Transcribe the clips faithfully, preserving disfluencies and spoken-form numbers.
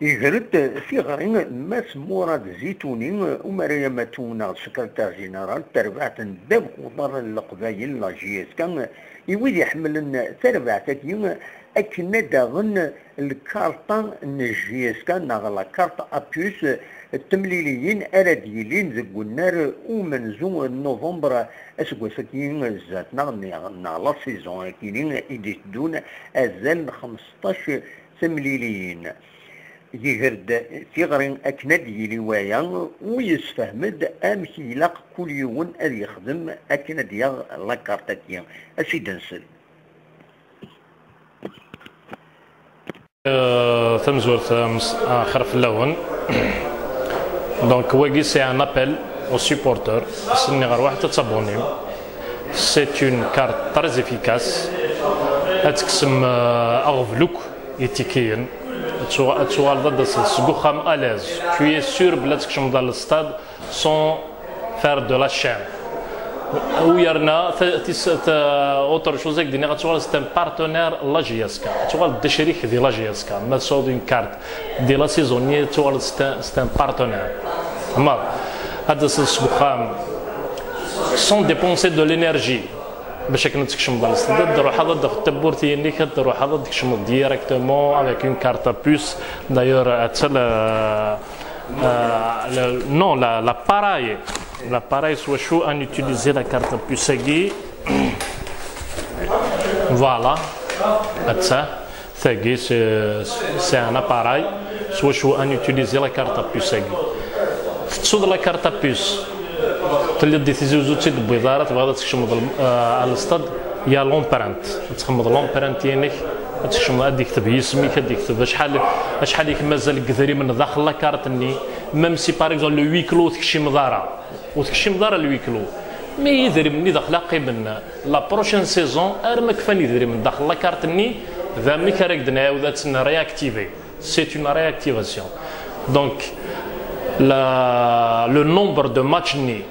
Iger-d tiɣri Mass Murad Zituni, umara amatu neɣ sekretar général n terbaɛt n ddabex uḍar n Leqbayel, la J S K, i wid iḥemmlen tarbaɛt-agi, akken ad d-aɣen lkarṭa n J S K neɣ la carte à puce n temliliyin ara d-yilin deg unnar umenzu n novembre aseggas-agi zdat-neɣ, neɣ, neɣ la saison-agi i d-iteddun, azal n xmesṭac temliliyin. Iger-d tiɣri akken ad d-yili waya, u yessefhem-d amek ilaq kul yiwen ad yexdem akken ad yaɣ la carte-agi. Ad s-id-nsel. Euh, tamezwarut, euh, ms-, axir fell-awen. Donc, wagi, c'est un appel aux supporters. Ass-nni ɣer waḥed ad tabonnim. C'est une carte très efficace. Ad tekksem, euh, aɣbel akk itikiyen. Ad tuɣ-, ad tuɣaleḍ ad d-taseḍ seg uxxam à l'aise. Tu es sûr belli ad tkecmeḍ ɣer le stade sans faire de la chaîne. U yerna, ta-, tis-, ta-, autre chose, ad k-d-iniɣ, ad tuɣaleḍ c'est un partenaire la J S K. Ad tuɣaleḍ d acrik di la J S K. Ma tesɛuḍ une carte di la saison-nni, ad tuɣaleḍ c'est un, c'est un partenaire. Tfehmeḍ? Ad d-taseḍ seg uxxam sans dépenser de l'énergie. Bac akken ad tkecmeḍ ɣer le stade, ad d-truḥeḍ ad d-tafeḍ tawwurt-inek, ad d-truḥeḍ ad d-tkecmeḍ directement avec une carte à puce. D'ailleurs, atta la, euh, le, non, la, l'appareil, l'appareil s wacu ad utiliser la carte à puce-agi. Voilà, atta. Tagi, c'est, c'est un appareil s wacu ad utiliser la carte à puce-agi. Tettuḍ la carte à puce, telliḍ di Tizi Uzzu, ur tt-id-tewwiḍ ara, tebɣiḍ ad tkecmeḍ l-, euh, à le stade, il y a l'empreinte. Ad txedmeḍ l'empreinte-inek, ad tkecmeḍ, ad d-yekteb yisem-ik, ad d-yekteb acḥal, acḥal i k-mazal deg idrimen daxel la carte-nni. Même si, par exemple, le huis clos ur tekcimeḍ ara, ur tekcimeḍ ara le huis clos, mais idrimen-nni daxel ad qqimen la prochaine saison, arma kfan idrimen daxel la carte-nni, d amek ara k-d-nɛiwed ad tt-nréactiver. C'est une réactivation. Donc, la, le nombre de matchs-nni,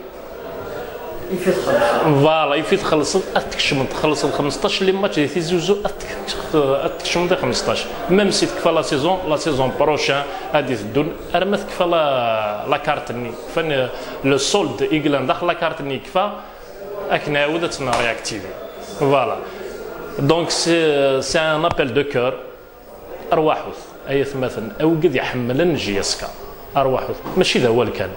voilà, il faut txellṣeḍ, ad tkecmeḍ, txellṣeḍ xmesṭac les matchs di Tizi Uzzu, ad tek-, ad tkecmeḍ i xmesṭac. Même si tekfa la saison, la saison prochaine, ad d-iteddun, arma tekfa la, la carte-nni. Kfan, euh, le solde i yellan daxel la carte-nni yekfa, ad k-nɛiwed ad tt-nréactiver. Voilà. Donc, c'est, c'est un appel de cœur. Arwaḥut, ay atmaten, a wigad iḥemmlen J S K. Arwaḥut, mačči d awal kan.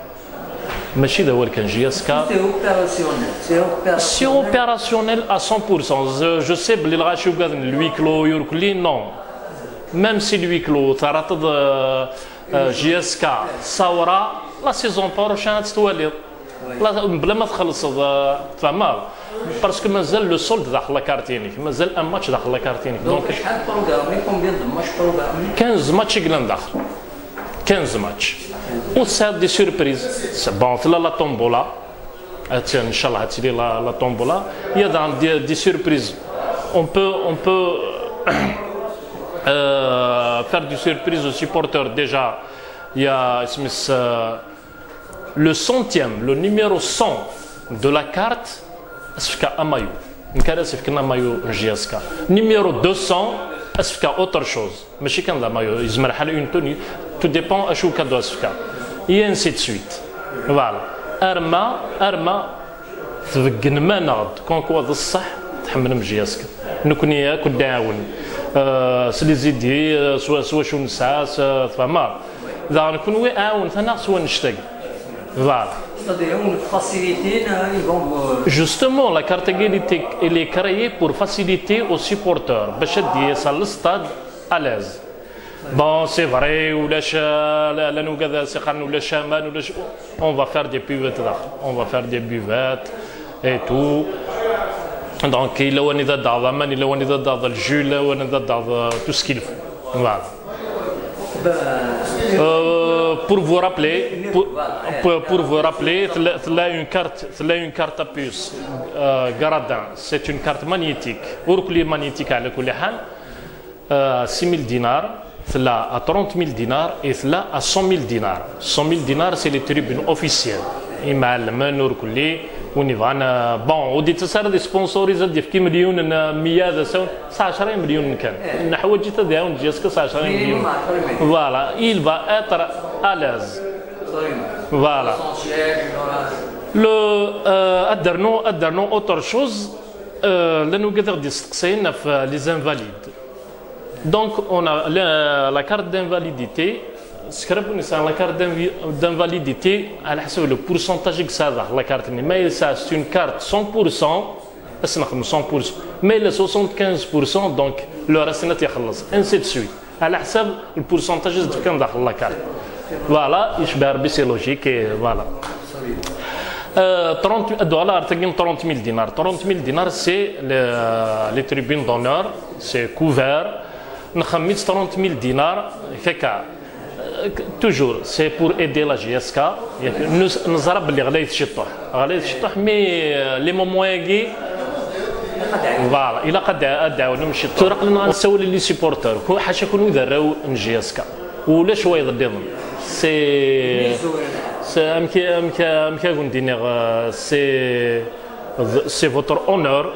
Mačči d awal kan, J S K. C'est opérationnel, c'est opérationnel. C'est opérationnel à cent pour cent. Je, je sais belli lɣaci ugaden le huis clos, yurkli, non. Même si le huis clos, terraḍ-d, euh, euh, J S K, Sawra, la saison prochaine, ad tt-twaliḍ. La, mebla ma txellṣeḍ, euh, tfehmeḍ? Parce que mazal le solde daxel la carte-inek, mazal un match daxel la carte-inek. Donc, donc, acḥal programmé, combien de matchs programmés? Quinze matchs i yellan daxel. Quinze matchs. Ur tesɛiḍ des surprises. C'est bon, tella la tombola. Tiens, inchallah, ad tili la, la tombola. Il y a dans des, des surprises. On peut, on peut, euh, faire des surprises aux supporters déjà. Il y a, isem-is, euh, le centième, le numéro cent de la carte, ad s-fkeɣ amayu. Nekk ara s-fken amayu n J S K. Numéro deux cents, ad s-fkeɣ autre chose. Mačči kan d amayu, yezmer ḥal une tenue, tout dépend acu cadeau ad s-fkeɣ. Et ainsi de suite. Voilà. Arma, arma tbeggnem-aneɣ-d, comme quoi d ṣṣeḥ tḥemmlem J S K. Nekkni akk d-nɛawen, euh, s les idées, euh, s wa-, s wacu nesɛa, s, euh, tfehmeḍ? Daɣen, kenwi ɛawnet-aneɣ s wannect-agi. Voilà. C'est-à-dire, une facilité, euh, ils vont, euh, justement, la carte-agi, elle était, elle est créée pour faciliter aux supporters, bac ad d-yas à le stade à l'aise. Bon, c'est vrai, ulac, euh, la, la nougat, c'est quand ulac aman, ulac, on va faire des buvettes là. On va faire des buvettes et tout. Donc, il a wani d aman, il a wani d le jus, il a wani d, euh, tout ce qu'il faut. Voilà. Euh, pour vous rappeler, pour, pour, pour vous rappeler, tella, tella une carte, tella une carte à puce, euh, Gradin. C'est une carte magnétique. Urkli magnétique, à la kulli hal. Euh, six mille dinars, tella à trente mille dinars et tella à cent mille dinars. Cent mille dinars, c'est les tribunes officielles. Imɛellmen ur kulli, win yebɣan, euh, bon, ur d-ittas ara di sponsoriz ad d-yefk imelyunen, euh, meyya d asawen, s ɛecra imelyunen kan. Neḥwaǧ-it ad iɛawen J S K s ɛecra imelyunen. Voilà, il va être à l'aise. Voilà. Le, euh, ad d-rnu, ad d-rnu autre chose, euh, llan wigad i ɣ-d-isteqsayen ɣef, euh, les invalides. Donc, on a la, la carte d'invalidité. S kra n win yesɛan la carte d'invi-, d'invalidité, ɛla ḥsab le pourcentage i yesɛa daxel la carte-nni. Ma yesɛa, c'est une carte cent pour cent, ad s-nexdem cent pour cent. Ma yella soixante-quinze pour cent, donc, le reste ad t-ixelleṣ. Ainsi de suite. Ɛla ḥsab le pourcentage i s-d-fkan daxel la carte. Voilà, yecbeḥ Rebbi, c'est logique, et voilà. Euh, trente, ad d-uɣaleɣ ɣer tagi n trente mille dinars. Trente mille dinars, c'est le, les tribunes d'honneur, c'est couvert. Nxemmem-itt trente mille dinars, kaka. Euh, toujours, c'est pour aider la J S K. Yak, nus-, neẓra belli ɣlayet ciṭuḥ. Ɣlayet ciṭuḥ, mais, euh, les moments-agi, voilà, ilaq ad, ad d-ɛawnem ciṭuḥ. Tura aql-aneɣ ad nessawel i les supporters. Ku-, ḥaca kunwi d arraw n J S K. Ulac wayeḍ nniḍen. C'est, c'est, amek, amek, amek ad wen-d-iniɣ, euh, c'est, c'est votre honneur,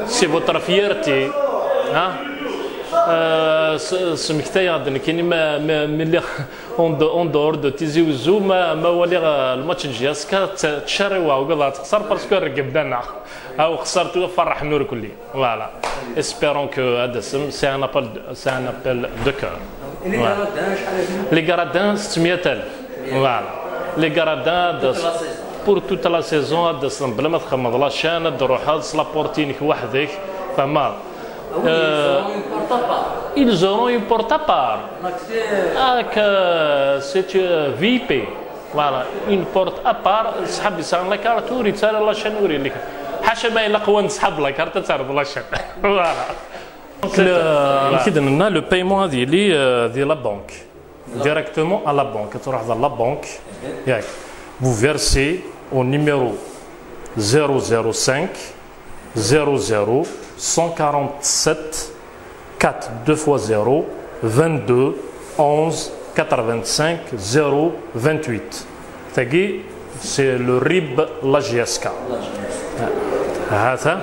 c'est votre fierté, hein? Euh, s-, smektayeɣ-d nekkini ma, ma, ma lliɣ en de-, en dehors de Tizi Wezzu, ma, ma waliɣ, euh, le match n J S K, tt-, ttcerriweɣ, ugadeɣ ad texṣer parce que reggem-d-aneɣ. Aw xṣer tura, ferrḥen ur kulli. Voilà. Espérons que ad d-tasem, c'est un appel de, c'est un appel de cœur. Voilà. Les gradins, settemya alef. Voilà. Les gradins, ad d-tas-, pour toute la saison, ad d-tasem, bla ma txedmeḍ la chaîne, ad d-truḥeḍ s la porte-inek weḥd-k, fehmeḍ? Ah oui, ils auront une porte à part. Ils auront une porte à part. Ah, que c'est, euh, V I P. Voilà, une porte à part, ṣṣḥab yesɛan la carte ur yettarra la chaîne ur yelli. Ḥaca ma yella qwan ṣṣḥab la carte ad terreḍ la chaîne. Voilà. Donc, le, amek i d-nenna, le paiement ad yili, euh, di la banque. Directement à la banque. Ad truḥeḍ à la banque. Yak. Vous versez au numéro zéro zéro cinq, zéro zéro, cent quarante-sept, quatre, deux fois zéro, vingt-deux, onze, quatre-vingt-cinq, zéro, vingt-huit. Tagi, c'est le rib la J S K. Hata.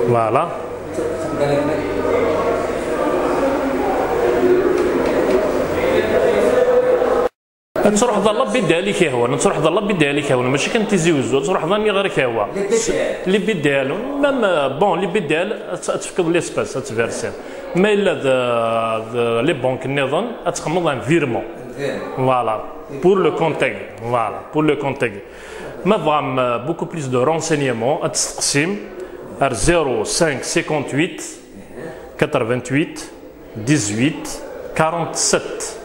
Voilà. Ad truḥeḍ ɣer la B D L i k-yehwan, ad truḥeḍ ɣer la B D L i k-yehwan, mačči kan Tizi Wezzu, ad truḥeḍ aniɣer i k-yehwa. Les B D L. Les B D L, même, euh, bon, les B D L, ad, ad tefkeḍ l'espèce, ad tversiḍ. Ma yella d, d les banques nniḍen, ad txedmeḍ un virement. Voilà. Pour le compte-agi. Voilà, pour le compte-agi. Ma tebɣam, euh, beaucoup plus de renseignements, ad testeqsim ar zéro cinq cinquante-huit, quatre-vingt-huit, dix-huit, quarante-sept.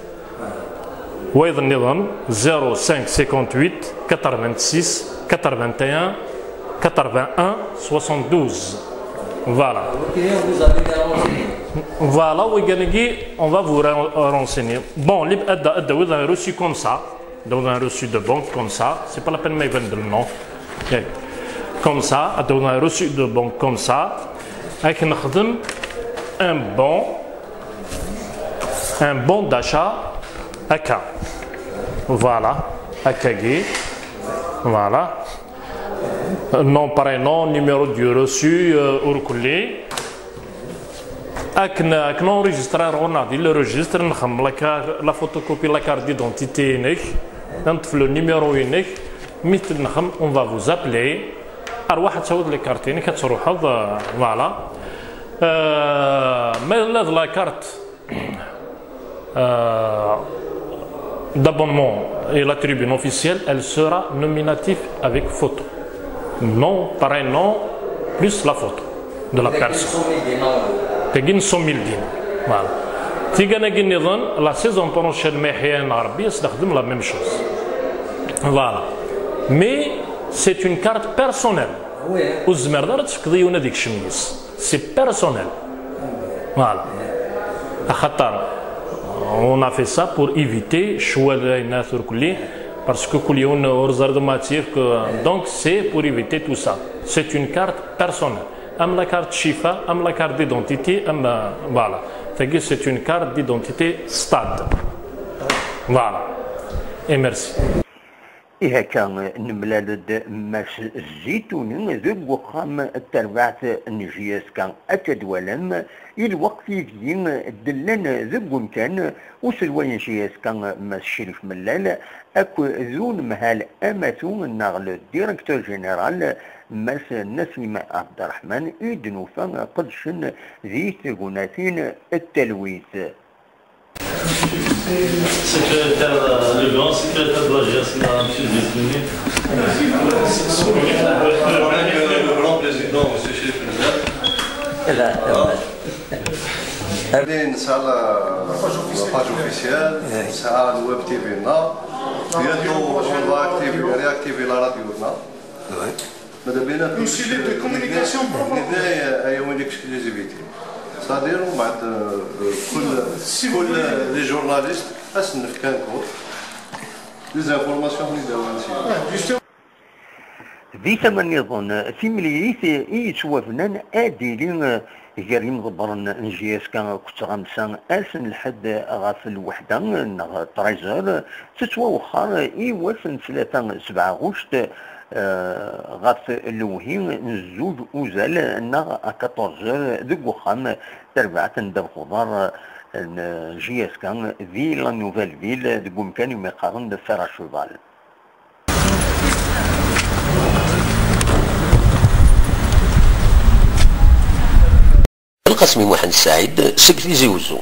Wayeḍ nniḍen, zéro cinq cinquante-huit, quatre-vingt-six, quatre-vingt-un, quatre-vingt-un, soixante-douze. Voilà. Ok, vous avez des renseignements. Voilà, wigan-agi, on va vous ren-, renseigner. Bon, li-, ad, ad d-tawiḍ un reçu comme ça. Donc un reçu de banque comme ça, c'est pas la peine ma iban-d le nom. Ok. Comme ça, donc un reçu de banque comme ça, ad k-nexdem un bon, un bon d'achat akka. Voilà, akkagi. Voilà. Nom, prénom, numéro du reçu, euh, ur kulli. Akken, akken enregistrer ɣur-neɣ di le registre, nxemmem la car-, la photocopie la carte d'identité-inek, ad neṭṭef le numéro-inek, mi t-nxemmem, on va vous appeler, arwaḥ ad tawiḍ les cartes-inek, ad truḥeḍ, euh, voilà. Euh, ma yella d la carte, euh, d'abonnement et la tribune officielle, elle sera nominative avec photo. Nom, prénom, plus la photo de la personne. Tagi n cent mille dinars. Voilà. Tigan-agi nniḍen, la saison prochaine, ma yeḥya-aneɣ Rebbi, ad s-nexdem la même chose. Voilà. Mais c'est une carte personnelle. Ur tzemreḍ ara ad tefkeḍ i yiwen ad ikcem yis. C'est personnel. Voilà. Axaṭer, on a fait ça pour éviter ccwal ayen ur kulli, parce que kul yiwen ur ẓer d ma tt-yefk, donc c'est pour éviter tout ça. C'est une carte personnelle. Am la carte Chifa, am la carte d'identité, am, euh, voilà. Tagi, c'est une carte d'identité stade. Voilà. Et merci. Ihi akka, nemlal-d Mass Zituni deg uxxam n terbaɛt n J S K. Akka d-twalam, i lweqt ideg d-llan deg umkan, uselway n J S K Mass Crif Mellal akked unemhal amatu neɣ le directeur général Mass Nassim Abderrahman i d-nufa qedcen di tegnatin n talwit. Secrétaire, euh, le grand secrétaire de la G S K, M. Zituni. Le grand président, M. Chérif Mzab. Nesɛa la page officielle, nesɛa le web T V-nneɣ. Bientôt, on va activer, réactiver la radio-nneɣ. Madame Bena, Une cellule de communication propre. Aya une exclusivité. C'est-à-dire, on va, euh, euh, كل كل les journalistes, ad sen-nefk encore des informations n idawlan. Justement. Di tama nniḍen, timlilit i yettwabnan ad d-tili gar yimḍebbren n J S K akked tɣamsa ass n lḥedd ɣef lweḥda neɣ treize heures, tettwawexxer i wass n ttlata sebɛa ɣuct, eh, ɣef lewhi n zzuǧ uzal neɣ à quatorze heures deg uxxam tarbaɛt n ddabex uḍar n J S K di la Nouvelle Ville deg umkan umi qqaren Fer à Cheval. Lqasmi Muḥend Saɛid seg Tizi Wezzu.